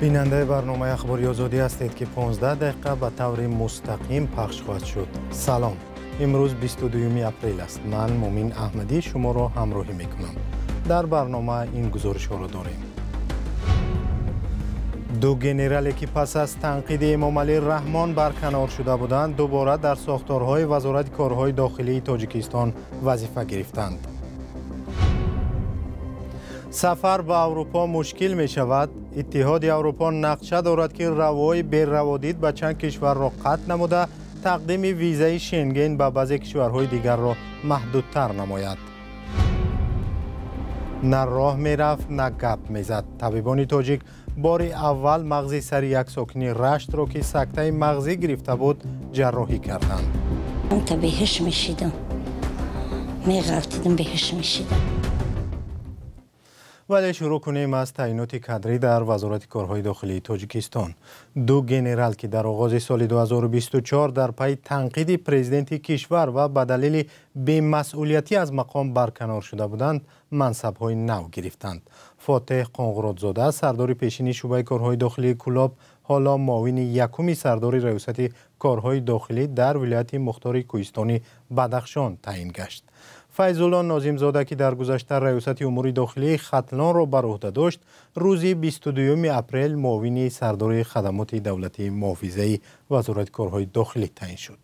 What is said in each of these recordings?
Бинандаи барномаи Ахбори Озодӣ ҳастед, ки 15 дақиқа ба таври мустақим пахш хоҳад шуд. Салом. Имрӯз 22 апрел аст. Ман Мумин Аҳмадӣ шуморо ҳамроҳӣ мекунам. Дар барнома ин гузоришҳоро дорем. Ду генерале ки пас аз танқиди Эмомалӣ Раҳмон барканор шуда буданд, дубора дар сохторҳои Вазорати корҳои дохилии Тоҷикистон вазифа гирифтанд. Сафар ба Аврупо мушкил мешавад. Иттиҳоди Аврупо нақша дорад, ки равои бераводид ба чанд кишварро қатъ намуда, тақдими визаи Шенген ба баъзе кишварҳои дигарро маҳдудтар намояд. На роҳ мерафт, на гап мезад. Табибони тоҷик бори аввал мағзи сари як сокини Раштро, ки сактаи мағзӣ гирифта буд, ҷарроҳӣ карданд. Та беҳуш мешидам, меғалтидам, беҳуш мешидам. Вале шурӯъ кунем аз таъиноти кадрӣ дар Вазорати корҳои дохилии Тоҷикистон. Ду генерал, ки дар оғози соли 2024 дар пайи танқиди президенти кишвар ва ба далели бемасъулиятӣ аз мақом барканор шуда буданд, мансабҳои нав гирифтанд. Фотеҳ Қоңғуродзода, сардори пешини шӯъбаи корҳои дохилии Кӯлоб, ҳоло муовини якуми сардори раёсати корҳои дохилӣ дар вилояти мухтори кӯҳистони Бадахшон таъин гашт. Файзулло Нозимзода, ки дар гузашта раёсати умури дохилии Хатлонро бар уҳда дошт, рӯзи 22 апрел муовини сардори хадамоти давлатии муҳофизаи Вазорати корҳои дохилӣ таъин шуд.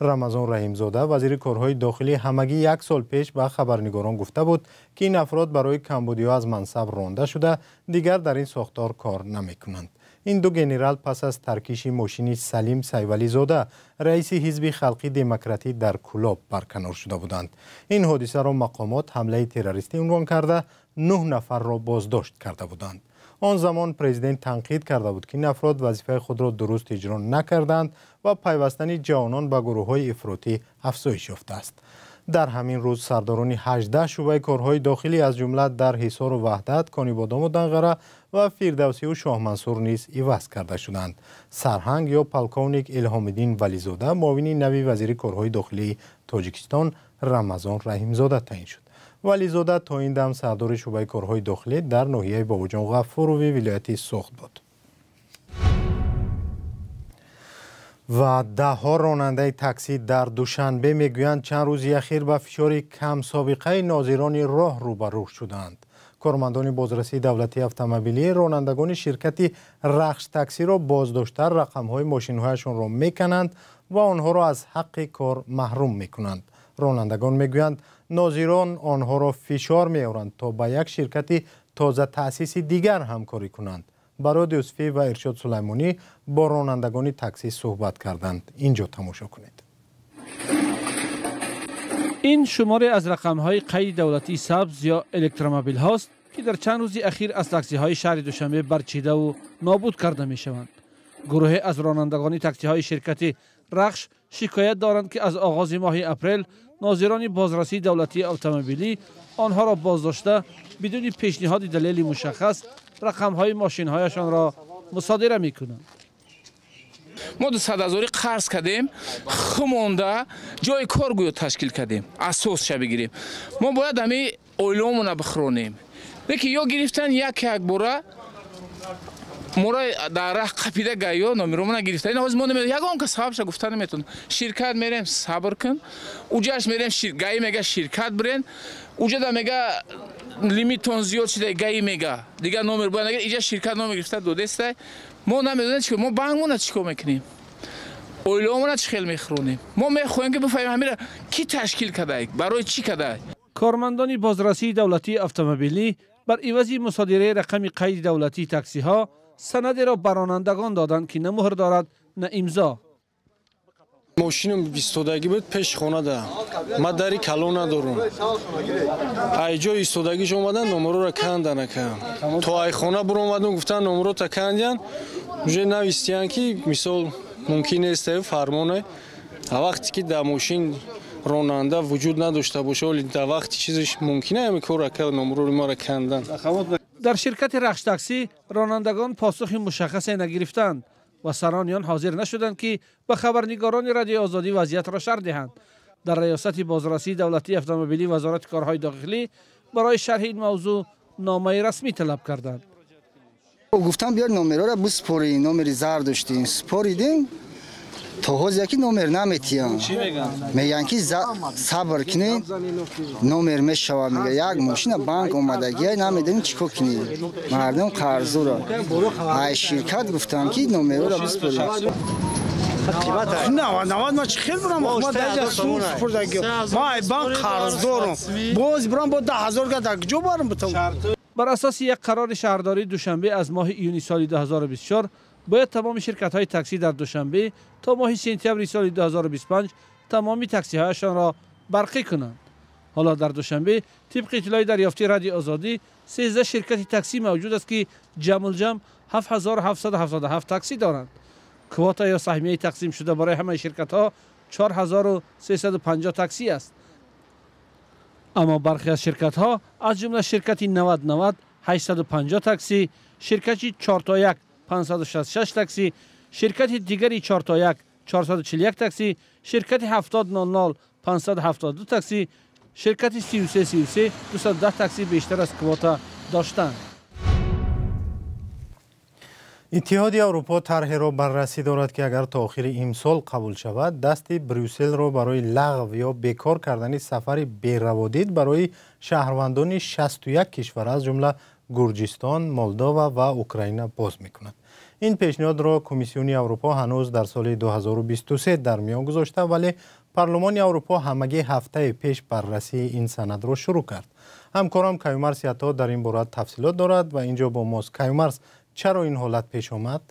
Рамазон Раҳимзода, вазири корҳои дохилӣ, ҳамагӣ як сол пеш ба хабарнигорон гуфта буд, ки ин афрод барои камбудиҳо аз мансаб ронда шуда, дигар дар ин сохтор кор намекунанд. Ин ду генерал пас аз таркиши мошини Салим Сайвализода, раиси ҳизби халқи демократӣ дар Кӯлоб, барканор шуда буданд. Ин ҳодисаро мақомот ҳамлаи террористӣ унвон карда, 9 нафарро боздошт карда буданд. Он замон президент танқид карда буд, ки ин афрод вазифаи худро дуруст иҷро накарданд ва пайвастани ҷавонон ба гурӯҳҳои ифротӣ афзоиш ёфтааст. Дар ҳамин рӯз сардорони 18 шӯъбаи корҳои дохилӣ, аз ҷумла дар Ҳисору Ваҳдат, Конибодому Данғара ва Фирдавсию Шоҳмансур низ иваз карда шуданд. Сарҳанг ё полковник Илҳомиддин Вализода муовини нави вазири корҳои дохилии Тоҷикистон Рамазон Раҳимзода таъин шуд. Вализода то ин дам сардори шӯъбаи корҳои дохилӣ дар ноҳияи Бобоҷон Ғафурови вилояти Суғд буд. Ва даҳҳо ронандаи таксӣ дар Душанбе мегӯянд, чанд рӯзи ахир ба фишори камсобиқаи нозирони роҳ рӯбарӯ шуданд. Кормандони бозрасии давлатии автомобилӣ ронандагони ширкати Рахш таксиро боздошта, рақамҳои мошинҳояшонро мекананд ва онҳоро аз ҳаққи кор маҳрум мекунанд. Ронандагон мегӯянд, нозирон онҳоро фишор меоранд, то ба як ширкати тозатаъсиси дигар ҳамкорӣ кунанд. Барод Юсуфӣ ва Иршод Сулаймонӣ бо ронандагони таксӣ суҳбат карданд. Инҷо тамошо кунед. Ин шуморе аз рақамҳои қайди давлатии сабз ё электромобилҳост, ки дар чанд рӯзи ахир аз таксиҳои шаҳри Душанбе барчидаву нобуд карда мешаванд. Гурӯҳе аз ронандагони таксиҳои ширкати Рахш шикоят доранд, ки аз оғози моҳи апрел нозирони бозрасии давлатии автомобилӣ онҳоро боздошта, бидуни пешниҳоди далели мушаххас рақамҳои мошинҳояшонро мусодира мекунанд. Мо 200 ҳазорӣ қарз кардем, хумонда ҷои кор гӯё ташкил кардем, асосша бигирем. Мо бояд ҳами оилаомона бихӯронем. Лекин ё гирифтан як як бора моро дар раҳ қапида гаё номеромона гирифта. Ин ҳозир мо намедонем, ягон кас сабабша гуфта наметавонем. Ширкат мерем, сабр кун. Уҷаш мерем, гаи мега ширкат бирен. Уҷада мега лимитон зиёд шуда, гаи мега. Дигар номер бояд нагир, иҷа ширкат номер гирифта додеста. Мо намедонем чӣ, мо бангмона чӣ кор мекунем? Оилаомона чӣ хел мехӯронем? Мо мехоҳем, ки бифаҳмем ҳамира кӣ ташкил кардае, барои чӣ кардае. Кормандони бозрасии давлатии автомобилӣ бар ивази мусодираи рақами қайди давлатии таксиҳо санадеро ба ронандагон доданд, ки на муҳр дорад, на имзо. Мошинам истодагӣ буд пеши хонада. Ман дари калон надорам. Ай ҷои истодагиш омадан, номероро кандан ака. То ай хона буромадам, гуфтан номерота кандиян. Уже навистиян, ки мисол мумкин нест фармоне. А вақте ки дар мошин ронанда вуҷуд надошта боша, оли дар вақти чизиш мумкин ҳами кор ака, номерои маро кандан. Дар ширкати Рахш таксӣ ронандагон посухи мушаххасе нагирифтанд ва сарони он ҳозир нашуданд, ки ба хабарнигорони Радиои Озодӣ вазъиятро шарҳ диҳанд. Дар раёсати бозрасии давлатии автомобилии Вазорати корҳои дохилӣ барои шарҳи ин мавзӯъ номаи расмӣ талаб карданд. Гуфтам биёр номерҳоро биспорӣ, номери зар доштем, споридем, то ҳозир яки номер наметиям. Мегӯянд ки сабр кунед, номер мешавад. Мега як мошина банк омадагия, намедонем чӣ кор кунем. Мардум қарзуро. Ай ширкат гуфтам ки номерҳоро биспоред. 90 ма чӣ хел бурам? Ма даҷа сум спурдагиё. Ма ай банк қарз дорам. Боз бурам бо 10,000 га дар куҷо барам бутам? Бар асоси як қарори шаҳрдории Душанбе аз моҳи июни соли 2024 бояд тамоми ширкатҳои таксӣ дар Душанбе то моҳи сентябри соли 2025 тамоми таксиҳояшонро барқӣ кунанд. Ҳоло дар Душанбе тибқи иттилои дарёфтии Радиои Озодӣ 13 ширкати таксӣ мавҷуд аст, ки ҷамъулҷамъ 7777 таксӣ доранд. Квота ё саҳмияи тақсим шуда барои ҳамаи ширкатҳо 4350 таксӣ аст. Аммо бархе аз ширкатҳо, аз ҷумла ширкати 9090 850 таксӣ, ширкати 4 1 566 таксӣ, ширкати дигари 4 1 441 таксӣ, ширкати 7000 572 таксӣ, ширкати 3333 210 таксӣ бештар аз квота доштанд. Иттиҳоди Аврупо тарҳеро баррасӣ дорад, ки агар то охири имсол қабул шавад, дасти Брюсселро барои лағв ё бекор кардани сафари бераводид барои шаҳрвандони 61 кишвар, аз ҷумла Гурҷистон, Молдова ва Украина боз мекунад. Ин пешниҳодро Комиссиони Аврупо ҳанӯз дар соли 2023 дар миён гузошта, вале Парлумони Аврупо ҳамагӣ ҳафтаи пеш баррасии ин санадро шурӯъ кард. Ҳамкорам Каюмарс Ято дар ин бора тафсилот дорад ва инҷо бо мост. Каюмарс, чаро ин ҳолат пеш омад?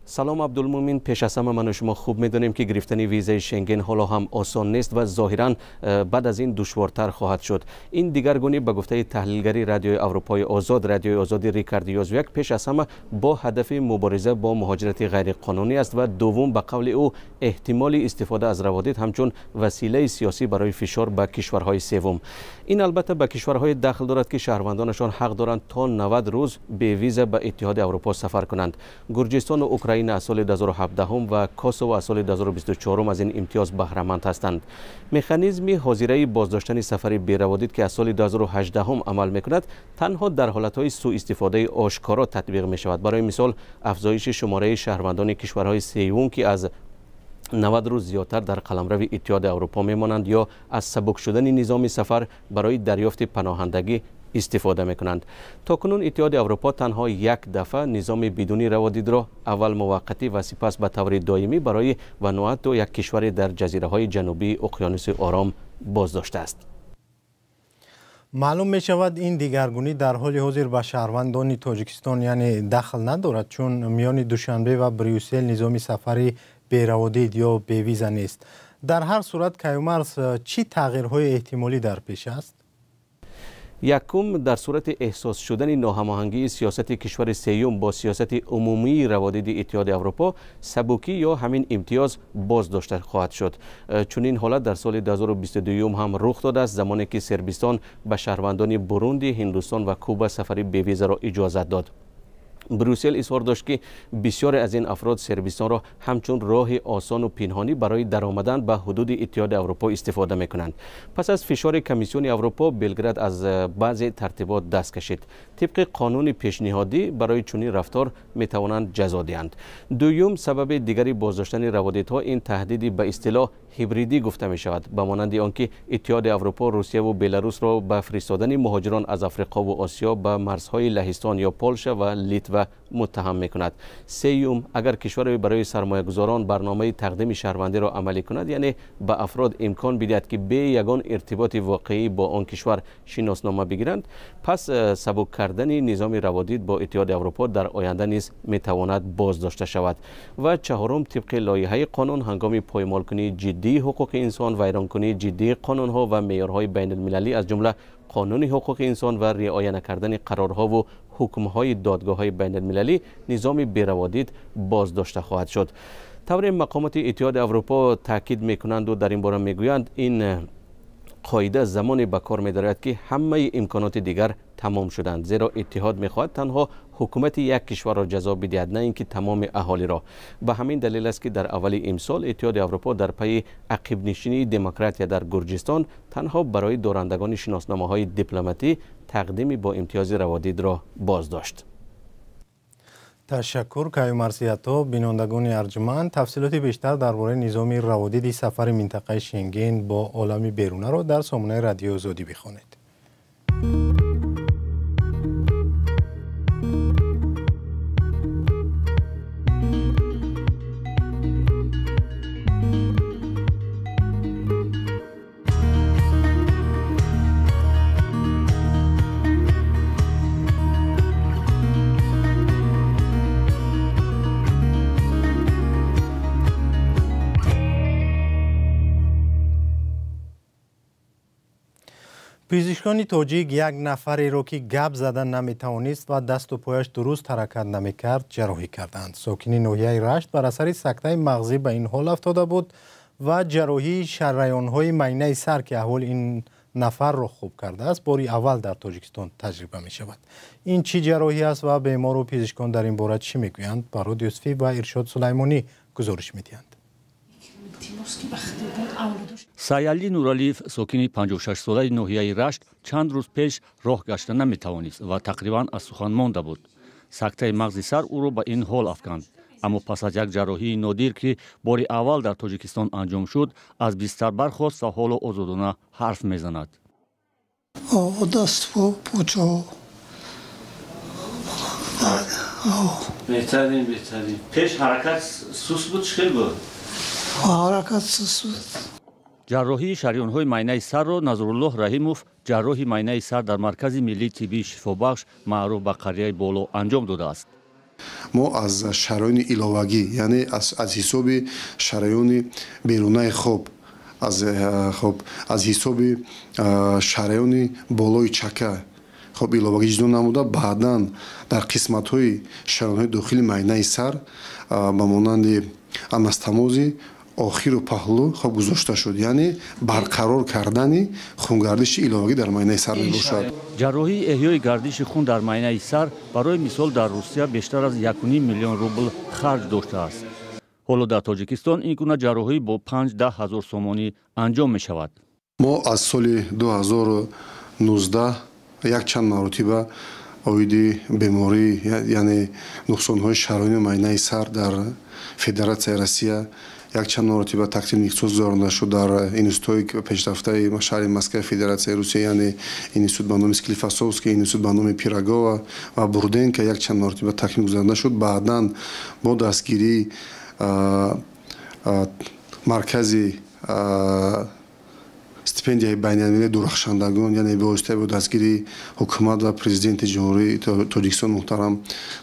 Салом, Абдулмумин. Пеш аз ҳама, ману шумо хуб медонем, ки гирифтани визаи Шенген ҳоло ҳам осон нест ва зоҳиран баъд аз ин душвортар хоҳад шуд. Ин дигаргунӣ, ба гуфтаи таҳлилгари Радиои Аврупои Озод, Радиои Озоди Рикард Ёзвяк, пеш аз ҳама бо ҳадафи мубориза бо муҳоҷирати ғайриқонунӣ аст ва дуввум, ба қавли ӯ, эҳтимоли истифода аз раводид ҳамчун василаи сиёсӣ барои фишор ба кишварҳои севум. Ин албатта ба кишварҳое дахл дорад, ки шаҳрвандонашон ҳақ доранд то 90 рӯз бевиза ба Иттиҳоди Аврупо сафар кунанд. Гурҷистону Украина аз соли 2017 ва Косово аз соли 2024 аз ин имтиёз баҳраманд ҳастанд. Механизми ҳозираи боздоштани сафари бераводид, ки аз соли 2018 амал мекунад, танҳо дар ҳолатҳои сӯистифодаи ошкоро татбиқ мешавад. Барои мисол, афзоиши шумораи шаҳрвандони кишварҳои сеюм, ки аз 90 рӯз зиёдтар дар қаламрави Иттиҳоди Аврупо мемонанд, ё аз сабук шудани низоми сафар барои дарёфти паноҳандагӣ истифода мекунанд. То кунун Иттиҳоди Аврупо танҳо як дафъа низоми бидуни раводидро аввал муваққатӣ ва сипас ба таври доимӣ барои Вануату, як кишваре дар ҷазираҳои ҷанубии Уқёнуси Ором, боздоштааст. Маълум мешавад, ин дигаргунӣ дар ҳоли ҳозир ба шаҳрвандони Тоҷикистон яъне дахл надорад, чун миёни Душанбе ва Брюссел низоми сафари бераводид ё бевиза нест. Дар ҳар сурат, Каюмарс, чӣ тағйирҳои эҳтимолӣ дар пеш аст? Якум, дар сурати эҳсос шудани ноҳамоҳангии сиёсати кишвари сеюм бо сиёсати умумии раводиди Иттиҳоди Аврупо, сабукӣ ё ҳамин имтиёз боздошта хоҳад шуд. Чунин ҳолат дар соли 2022 ҳам рух додааст, замоне ки Сербистон ба шаҳрвандони Бурунди, Ҳиндустон ва Куба сафари бевизаро иҷозат дод. Брюссел изҳор дошт, ки бисёре аз ин афрод Сербистонро ҳамчун роҳи осону пинҳонӣ барои даромадан ба ҳудуди Иттиҳоди Аврупо истифода мекунанд. Пас аз фишори Комиссиони Аврупо, Белград аз баъзе тартибот даст кашид. Тибқи қонуни пешниҳодӣ, барои чунин рафтор метавонанд ҷазо диҳанд. Дуюм, сабаби дигари боздоштани раводидҳо ин таҳдиди ба истилоҳ ҳибридӣ гуфта мешавад, ба монанди он ки Иттиҳоди Аврупо Русияву Беларусро ба фиристодани муҳоҷирон аз Африқову Осиё ба марзҳои Лаҳистон ё Полша ва Литва муттаҳам мекунад. Сеюм, агар кишваре барои сармоягузорон барномаи тақдими шаҳрвандиро амалӣ кунад, яъне ба афрод имкон бидиҳад, ки бе ягон иртиботи воқеӣ бо он кишвар шиноснома бигиранд, пас сабук кардани низоми раводид бо Иттиҳоди Аврупо дар оянда низ метавонад боздошта шавад. Ва чаҳорум, тибқи лоиҳаи қонун, ҳангоми поймолкунии ҷиддии ҳуқуқи инсон, вайронкунии ҷиддии қонунҳо ва меъёрҳои байналмилалӣ, аз ҷумла қонуни ҳуқуқи инсон, ва риоя накардани қарорҳову ҳукмҳои додгоҳҳои байналмилалӣ, низоми бераводид боздошта хоҳад шуд. Тавре мақомоти Иттиҳоди Аврупо таъкид мекунанду дар ин бора мегӯянд, ин қоида замоне ба кор медарояд, ки ҳамаи имконоти дигар тамом шуданд, зеро иттиҳод мехоҳад танҳо ҳукумати як кишварро ҷазо бидиҳад, на ин ки тамоми аҳолиро. Ба ҳамин далел аст, ки дар аввали имсол Иттиҳоди Аврупо дар пайи ақибнишинии демократия дар Гурҷистон танҳо барои дорандагони шиносномаҳои дипломатӣ тақдими бо имтиёзи раводидро боздошт. Ташаккур, Каюмарсиято. Бинандагони арҷманд, тафсилоти бештар дар бораи низоми раводиди сафари минтақаи Шенген бо олами берунаро дар сомонаи Радиои Озодӣ бихонед. Пизишкони тоҷик як нафареро, ки гап зада наметавонист ва дасту пояш дуруст ҳаракат намекард, ҷарроҳӣ карданд. Сокини ноҳияи Рашт бар асари сактаи мағзӣ ба ин ҳол афтода буд ва ҷарроҳии шараёнҳои майнаи сар, ки аҳволи ин нафарро хуб кардааст, бори аввал дар Тоҷикистон таҷриба мешавад. Ин чӣ ҷарроҳӣ аст ва бемору пизишкон дар ин бора чӣ мегӯянд? Барод Юсуфӣ ва Иршод Сулаймонӣ гузориш медиҳанд. Саялӣ Нуралиев, сокини 56-солаи ноҳияи Рашт, чанд рӯз пеш роҳ гашта наметавонист ва тақрибан аз сухан монда буд. Сактаи мағзи сар ӯро ба ин ҳол афканд. Аммо пас аз як ҷарроҳии нодир, ки бори аввал дар Тоҷикистон анҷом шуд, аз бистар бархост ва ҳоло озодона ҳарф мезанад. Беҳтарин, беҳтарин. Пеш ҳаракат сус буд, чӣ хел буд? Ҳаракат сус буд. Ҷарроҳии шариёнҳои майнаи сарро Назруллоҳ Раҳимов, ҷарроҳи майнаи сар дар Маркази миллии тиббии шифобахш маъруф ба қарияи Боло, анҷом додааст. Мо аз шараёни иловагӣ, яъне аз ҳисоби шараёни берунаи хоб, аз ҳисоби шараёни болои чака хоб иловагӣ ҷудо намуда, баъдан дар қисматҳои шараёнҳои дохили майнаи сар ба монанди анастомози охиру паҳлӯ хоб гузошта шуд, яъне барқарор кардани хунгардиши иловагӣ дар майнаи сар мебошад. Ҷарроҳии эҳёи гардиши хун дар майнаи сар барои мисол дар Русия бештар аз 1,5 миллион рубл харҷ доштааст. Ҳоло дар Тоҷикистон ин гуна ҷарроҳӣ бо 5-10 ҳазор сомонӣ анҷом мешавад. Мо аз соли 2019 якчанд маротиба оиди беморӣ, яъне нуқсонҳои шароини майнаи сар дар Федератсияи Россия якчанд маротиба тақсими ихтисос гузаронда шуд дар институтҳои пешрафтаи шаҳри Москваи Федератсияи Русия, яъне институт ба номи Склифосовский, институт ба номи Пирогова ва Бурденко якчанд маротиба тақсим гузаронда шуд. Баъдан бо дастгирии маркази стипендияи байналмилалии дурахшандагон, яъне бевосита бо дастгирии ҳукумат ва президенти Ҷумҳурии Тоҷикистон муҳтарам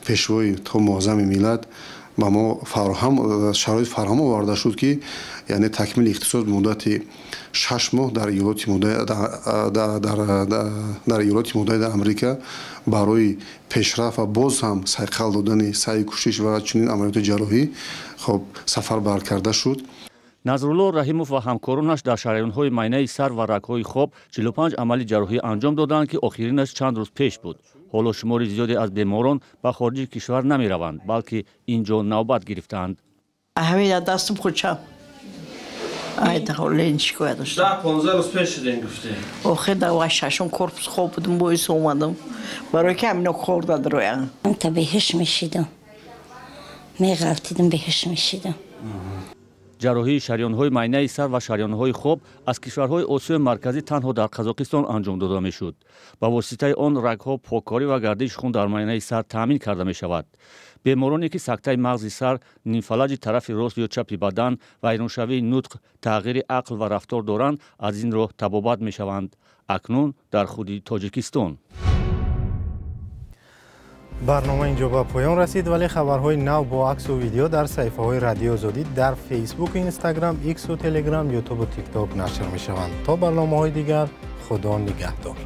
Пешвои то муаззами миллат ба мо шароит фароҳам оварда шуд, ки яъне такмили ихтисос муддати 6 моҳ дар Иёлоти Муттаҳидаи Амрико барои пешрафт ва боз ҳам сайқал додани саъю кӯшиш ва чунин амалиёти ҷарроҳӣ хоб сафар баркарда шуд. Назруллоҳ Раҳимов ва ҳамкоронаш дар шараёнҳои майнаи сар ва рагҳои хоб 45 амали ҷарроҳӣ анҷом доданд, ки охиринаш чанд рӯз пеш буд. Ҳоло шумори зиёде аз беморон ба хориҷи кишвар намераванд, балки ин ҷо навбат гирифтаанд. Ҳамин дастам худчам. Ай даҳолен шикоят доштам. 10-15 рӯз пеш шудем гуфте. Охир дар вай шашум корпус хоб будам, боис омадам. Барои ки ҳамино кор дадроян. Та беҳуш мешидам. Меғалтидам, беҳуш мешидам. Ҷарроҳии шариёнҳои майнаи сар ва шариёнҳои хоб аз кишварҳои Осиёи Марказӣ танҳо дар Қазоқистон анҷом дода мешуд. Ба воситаи он рагҳо поккорӣ ва гардиши хун дар майнаи сар таъмин карда мешавад. Бемороне ки сактаи мағзи сар, нимфалаҷи тарафи рост ё чапи бадан, вайроншавии нутқ, тағйири ақл ва рафтор доранд, аз ин роҳ табобат мешаванд. Акнун дар худи Тоҷикистон. Барнома инҷо ба поён расид, вале хабарҳои нав бо аксу видео дар саҳифаҳои Радиои Озодӣ дар Фейсбук, Инстаграм, Иксу, Телеграм, Ютубу Тикток нашр мешаванд. То барномаҳои дигар, Худо нигаҳдор.